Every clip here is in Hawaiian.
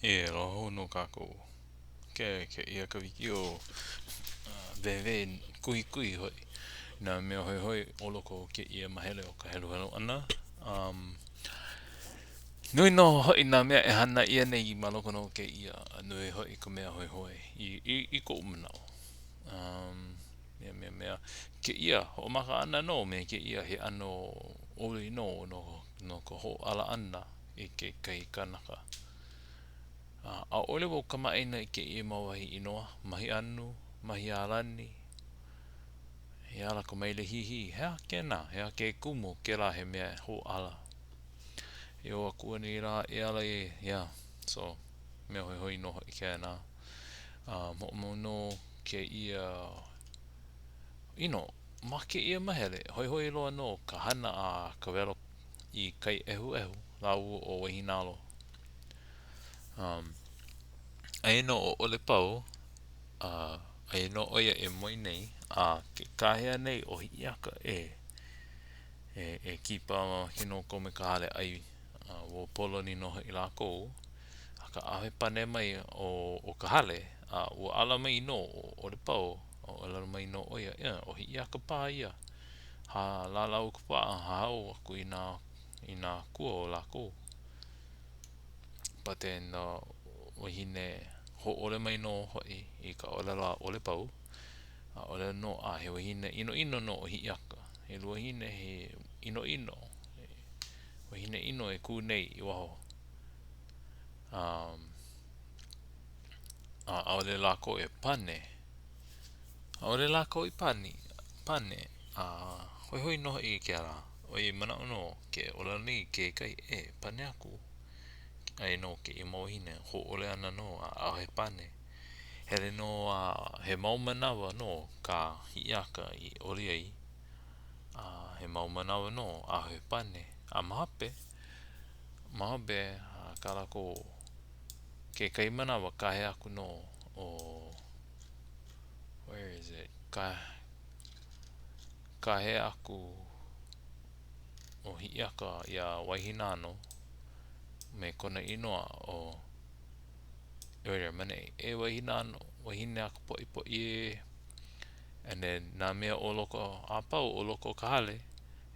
E aloha hou nō kākou. Ke kēia ka wikiō wēwē kuhikuhi hoʻi nā mea hoihoi o loko o kēia mahele o ka heluhelu ʻana. Um, nui nō hoʻi nā mea e hana ʻia nei ma loko nō o kēia, a nui hoʻi ka mea hoihoi i, i, i koʻu manaʻo. Um, mea, mea, mea, kēia hoʻomaka ʻana nō me kēia he ʻano ʻoli nō no, no ka hōʻala ʻana i kekahi kanaka. A ʻaʻole wau kamaʻāina i kēia mau wahi inoa, Mahiʻanu, Mahialani, he ala ka maile hihi, he aha kēnā, he aha ke kumu kēlā he mea e hōʻala. E ō aku nei lā e ala e, yeah, so, mea hoihoi nō hoʻi kēnā. Um, hoʻomau nō kēia, you know, ma kēia mahele, hoihoi loa nō ka hana a Kawelo i Kaiʻehuʻehu lāua ʻo Waihinalo. Um, aia nō ʻo ʻOlepau, a aia nō ʻo ia e moe nei, a ke kāhea nei ʻo Hiʻiaka e, e, e kipa mamake nō kou me ka hale ʻai, a ua pōloli nō hoʻi lākou, akā ʻaʻohe pane mai o, o ka hale, a ua ala mai nō ʻo ʻOlepau, a ʻōlelo mai nō ʻo ia, ʻo Hiʻiaka paha ia. Ha, lālau ka paʻa, hahau aku i nā, i nā akua o lākou. But then, uh, wahine hōʻole mai nō hoʻi i ka ʻōlelo a ʻOlepau. A ʻōlelo nō, a he wahine ʻinoʻino nō ʻo Hiʻiaka. He luahine, he ʻinoʻino. He wahine ʻino e kū nei i waho. Um, a ʻaʻole lākou e pane. ʻAʻole lākou i pani, pane, a hoihoi nō hoʻi kēlā, ʻoiai manaʻo nō ke ʻōlelo nei kekahi e pane aku, aia nō kēia mau wāhine hōʻole ana nō a ʻaʻohe pane. Hele nō a he mau manawa nō kā Hiʻiaka i ʻoli ai, a he mau manawa nō ʻaʻohe pane. A ma hope, ma hope a kā lākou kekahi manawa kāhea aku nō ʻo Where is it? Ka, kāhea aku ʻo Hiʻiaka iā Waihinano me kona inoa ʻo Wait a minute. E Waihinano, wahine a ka poʻipoʻi ē. And then nā mea o loko a pau o loko o ka hale,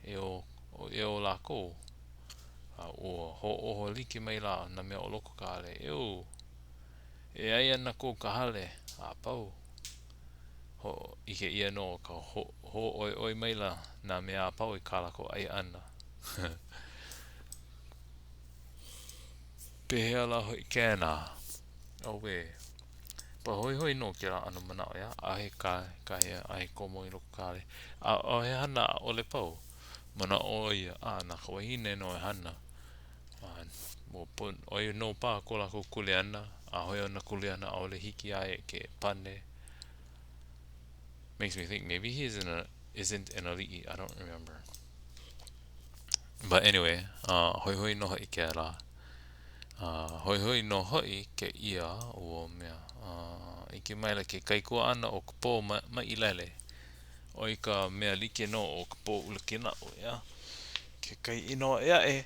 e ō, e ō lākou. A ua hoʻōho like mai la nā mea o loko o ka hale. Eō! E ʻai ana kou ka hale a pau. Hōʻike ʻia nō ka hōʻoiʻoi maila nā mea a pau i kā lākou ʻai ʻana. Pehea lā hoʻi kēnā? Auē. But hoihoi nō kēlā ʻano manaʻo, ʻeā? ʻAʻohe ka, kāhea, ʻaʻohe komo i loko ka hale. ʻAʻohe hana a ʻOlepau. Manaʻo ʻo ia, a na ka wahine nō e hana. ʻO ia nō paha ko lākou kuleana, ʻaʻohe ona kuleana, ʻaʻole hiki iā ia ke pane. Makes me think maybe he isn't a, isn't an aliʻi, I don't remember. But anyway, uh, hoihoi nō hoʻi kēlā. Uh, hoihoi nō hoʻi kēia ua mea. Uh, ʻike maila ke kaikuaʻana o ka pō ma, maʻilele. ʻO ia ka mea like nō o ka pō ʻula kīnaʻu, ʻeā? Kekahi inoa ʻē aʻe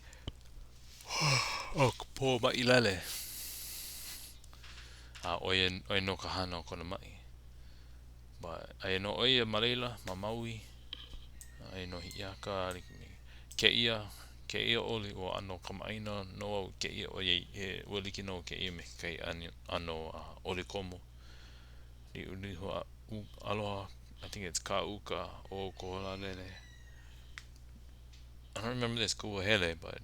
o ka pō maʻi lele. A ʻo ia, ʻo ia nō ka hana o kona maʻi. But aia nō ʻo ia ma laila, ma Maui. Aia nō Hiʻiaka, kēia, kēia ʻoli ua ʻano kamaʻāina nō au i kēia ʻoiai he ua like nō kēia me kekahi ʻano ʻoli komo. Liʻuliʻu a aloha, I think it's ka uka o Koholālele. I don't remember this ka ua hele, but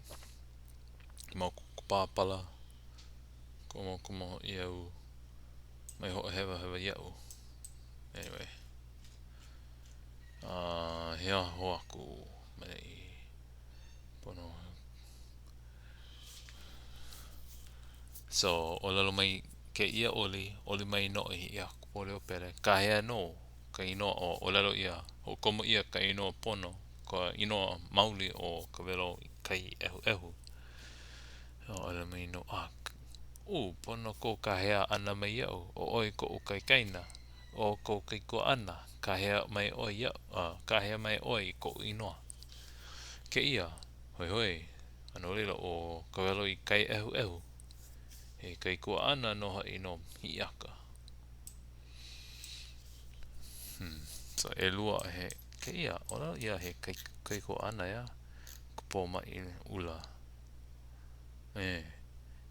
mau kuku pāpala, komo komo hoʻi au, mai hoʻohewahewa iaʻu. Anyway, uh, he aho aku mai pono. So, ʻōlelo mai kēia ʻoli, ʻoli mai nō i Hiʻiakapōleopele, kāhea nō ka inoa o ʻōlelo ʻia, hoʻokomo ʻia ka inoa pono, ka inoa maoli o Kawelo-kai-ʻehuʻehu. ʻŌlelo mai nō, a, ʻū, pono kou kāhea ʻana mai iaʻu, ʻo ʻoe koʻu kaikaina, ʻo kou kaikuaʻana, kāhea mai ʻoe iaʻu, a, kāhea mai ʻoe i koʻu inoa. Kēia, hoihoi, a no laila ʻo Kawelo-i-kai-ʻehuʻehu. He kaikuaʻana nō hoʻi no Hiʻiaka. Hmm. So, ʻelua, he, kēia, ʻōlelo ʻia he kaikuaʻana, ʻeā? Ka pō maʻi ʻula. E,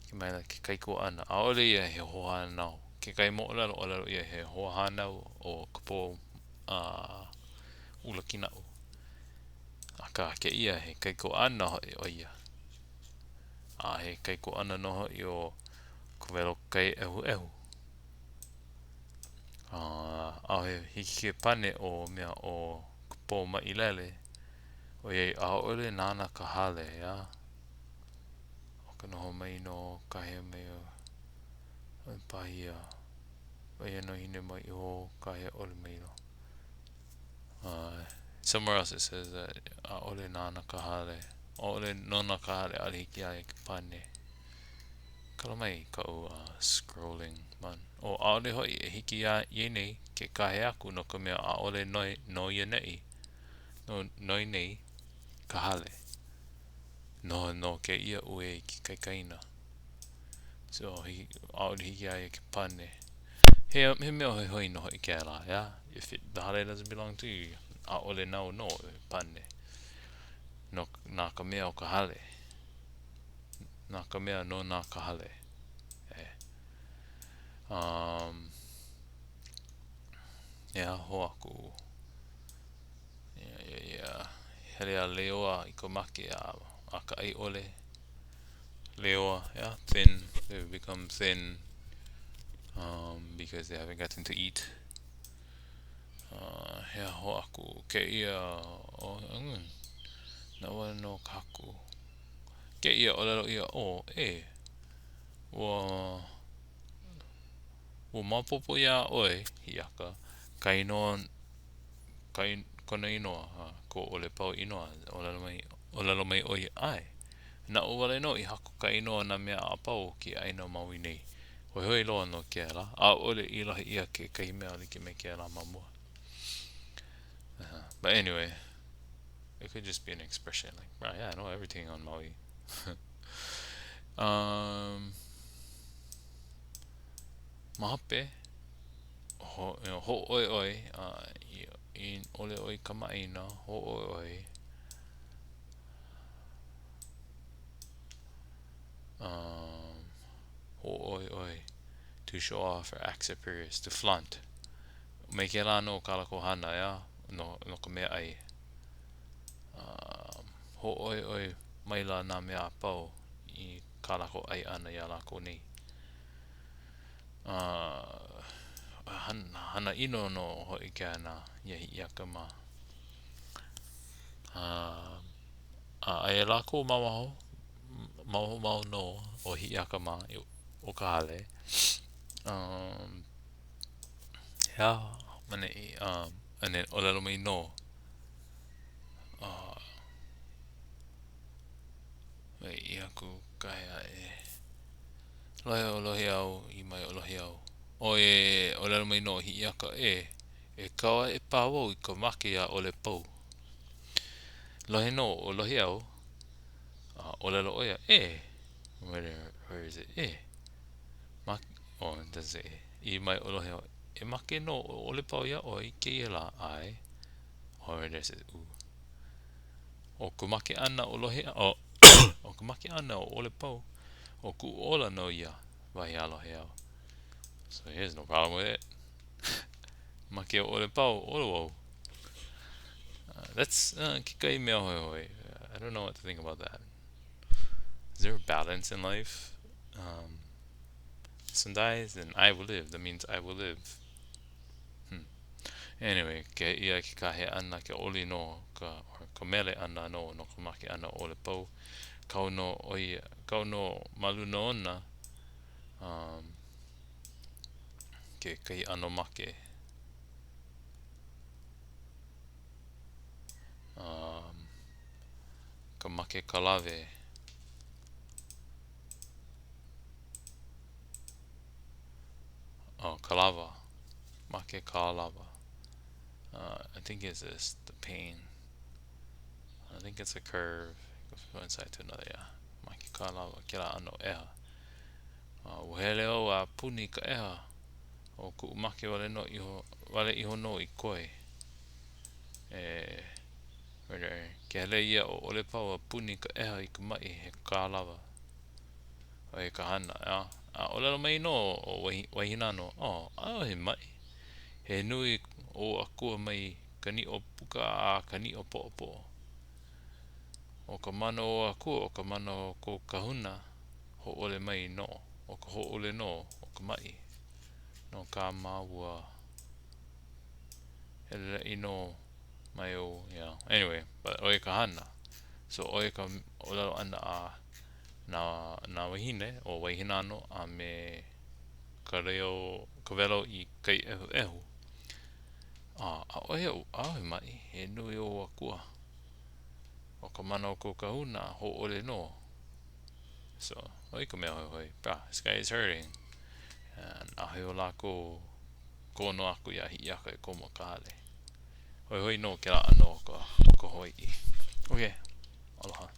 ʻike maila ke kaikuaʻana. ʻAʻole ia he hoahānau. Kekahi moʻolelo, ʻōlelo ʻia he hoahānau ʻo ka pō uh, ʻula kīnaʻu. Akā, kēia he kaikuaʻana hoʻi ʻo ia. A he kaikuaʻana nō hoʻi o Kawelokaiʻehuʻehu. A ʻaʻohe hiki ke pane ʻo mea ʻo ka pō maʻi lele, ʻoiai ʻaʻole nāna ka hale, ʻeā? ʻO ka noho mai nō kāhea mai o Pahia. ʻO ia nō hine mai iho kāhea ʻole maila. Uh, somewhere else it says that ʻaʻole nāna ka hale. ʻAʻole nona ka hale, ʻaʻole hiki iā ia ke pane. Kala mai kaʻu uh, scrolling man. O, ʻaʻole hoʻi e hiki iā ia nei ke kāhea aku no ka mea ʻaʻole noi, no ia nei, no, no nei ka hale. Noho nō kēia uē i ke kaikaina. So, hiki, ʻaʻole hiki iā ia ke pane. He, he mea hoihoi nō hoʻi kēlā, ʻeā? If it, the hale doesn't belong to you, ʻaʻole nāu nō e pane. No, na ka mea o ka hale. Na ka mea nona ka hale. E. Um, e aho aku. Yeah, yeah, yeah. Hele a leoa i ka make a, a ka ʻai ʻole. Leoa, yeah, thin. They've become thin um, because they haven't gotten to eat. Uh, he aho aku kēia oh, mm, na wale nō ka haku. Kēia ʻōlelo ʻia, oh, e, ua, ua maopopo iā ʻoe, Hiʻiaka, ka inoa ka kona inoa, a ko ʻOlepau inoa, ʻōlelo mai, ʻōlelo mai ʻo ia, ʻAe, naʻu wale nō i haku ka inoa o nā mea a pau o kēia ʻāina o Maui nei. Hoihoi loa nō kēlā. ʻAʻole i lohe ʻia kekahi mea like me kēlā ma mua. Uh, but anyway, it could just be an expression like, right, yeah, I know everything on Maui. um, ma hope, ho, you know, hōʻoiʻoi, a i, i ʻole ʻoe kamaʻāina, hōʻoiʻoi, um, hōʻoiʻoi, to show off or act superior, to flaunt. Me kēlā nō kā lākou hana, ʻeā, no, no ka meaʻai. Um, hōʻoiʻoi maila nā mea a pau i kā lākou ʻai ʻana iā lākou nei. A hana, hana ʻino nō hoʻi kēnā iā Hiʻiaka mā. A, a aia lākou ma waho, ma waho mau nō o Hiʻiaka mā o ka hale. Um, he aha ma neʻi, um, and then ʻōlelo mai nō, uh, wait, i aku kahe aʻe. Lohe ʻo Lohiau, ʻī mai ʻo Lohiau, ʻO e, ʻōlelo mai nō ʻo Hiʻiaka, E, e kau aʻe paha wau i ka make iā ʻOlepau. Lohe nō ʻo Lohiau, a ʻōlelo ʻo ia, E, where, where is it, e, ma, oh, it doesn't say e, ʻī mai ʻo Lohiau, E make nō ʻo ʻOlepau iā ʻoe i kēia lā, ʻae, oh, right there it says, u. ʻO ka make ʻana o Lohiau, ʻo ka make ʻana o ʻOlepau, ʻo kuʻu ola nō ia, wahi a Lohiau. So he has no problem with it. Make ʻo ʻOlepau, ola wau. Uh, that's uh, kekahi mea hoihoi. I don't know what to think about that. Is there a balance in life? Um, this one dies, then I will live. That means I will live. Hmm. Anyway, kēia ke kāhea ʻana, ke oli nō, ka, or ka mele ʻana nō no ka make ʻana o ʻOlepau. Kau nō ʻo ia, kau nō ma luna ona um, kekahi ʻano make. Um, ka make kalawe. Oh, kalawa. Make kalawa. Uh, I think it's this, the pain. I think it's a curve. Goes from one side to another, yeah. Make kalawa, kēlā ʻano ʻeha. Ua hele au a puni ka ʻeha, ʻo kuʻu make wale nō iho, wale iho nō i koe. E, ke hele ia ʻo ʻOlepau a puni ka ʻeha i ka maʻi, he kālawa. ʻO ia ka hana, ʻeā? A ʻōlelo mai nō ʻo Waihinano, Oh, ʻaʻohe maʻi. He nui ou akua mai ka niʻo puka a ka niʻo poʻopoʻo. ʻO ka mana o ou akua, ʻo ka mana o kou kahuna, hōʻole mai nō. ʻO ka hōʻole nō o ka maʻi no kā māua heleleʻi nō mai ou, yeah. Anyway, but ʻo ia ka hana. So ʻo ia ka ʻōlelo ʻana a nā, nā wāhine, ʻo Waihinano a me ka leo, Kawelo i Kaiʻehuʻehu. A, ʻaʻohe, ʻaʻohe maʻi, he nui ou akua. ʻO ka mana o kou kahuna, hōʻole nō. So, ʻo ia ka mea hoihoi. Bah, this guy is hurting. And ʻaʻohe o lākou kono aku iā Hiʻiaka e komo i ka hale. Hoihoi nō kēlā ʻano o ka, o ka Hawaiʻi. Okay, aloha.